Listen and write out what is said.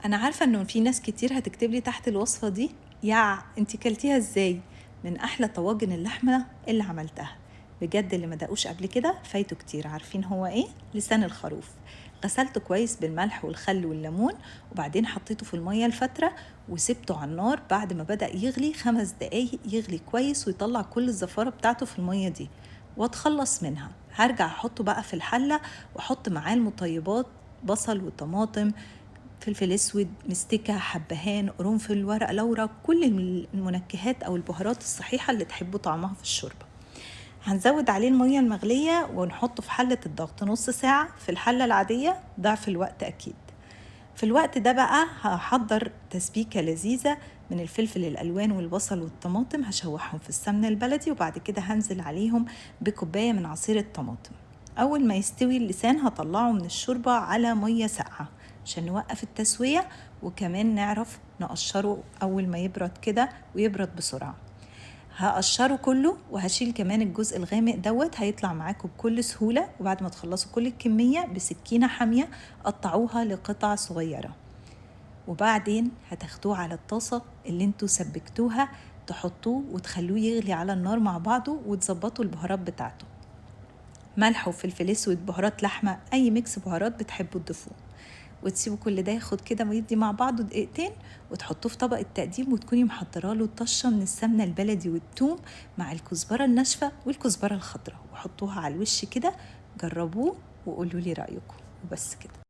انا عارفه انه في ناس كتير هتكتب لي تحت الوصفة دي: يا انت كلتيها ازاي؟ من احلى طواجن اللحمة اللي عملتها بجد. اللي ما دقوش قبل كده فايته كتير. عارفين هو ايه؟ لسان الخروف. غسلته كويس بالملح والخل والليمون، وبعدين حطيته في المية لفترة وسبته على النار. بعد ما بدأ يغلي 5 دقايق، يغلي كويس ويطلع كل الزفارة بتاعته في المية دي واتخلص منها. هرجع احطه بقى في الحلة واحط معاه المطيبات: بصل وطماطم، فلفل اسود، مستكة، حبهان، قرنفل، ورق لورا، كل المنكهات او البهارات الصحيحة اللي تحبوا طعمها في الشوربة. هنزود عليه المية المغلية ونحطه في حلة الضغط نص ساعة، في الحلة العادية ضعف الوقت أكيد. في الوقت ده بقى هحضر تسبيكة لذيذة من الفلفل الألوان والبصل والطماطم. هشوحهم في السمنة البلدي، وبعد كده هنزل عليهم بكوباية من عصير الطماطم. أول ما يستوي اللسان هطلعه من الشوربة على مية ساقعة عشان نوقف التسوية، وكمان نعرف نقشره أول ما يبرد كده، ويبرد بسرعة. هقشره كله وهشيل كمان الجزء الغامق دوت، هيطلع معاكم بكل سهولة. وبعد ما تخلصوا كل الكمية، بسكينة حامية قطعوها لقطع صغيرة، وبعدين هتاخدوه على الطاسة اللي انتوا سبكتوها، تحطوه وتخلوه يغلي على النار مع بعضه، وتظبطوا البهارات بتاعته: ملح وفلفل اسود، بهارات لحمة، اي mix بهارات بتحبوا تضيفوه. وتسيبوا كل ده ياخد كده ويدي مع بعضه دقيقتين، وتحطوه في طبق التقديم، وتكوني محضرة له طشه من السمنة البلدي والثوم مع الكزبره الناشفه والكزبره الخضراء، وحطوها على الوش كده. جربوه وقولوا لي رايكم. وبس كده.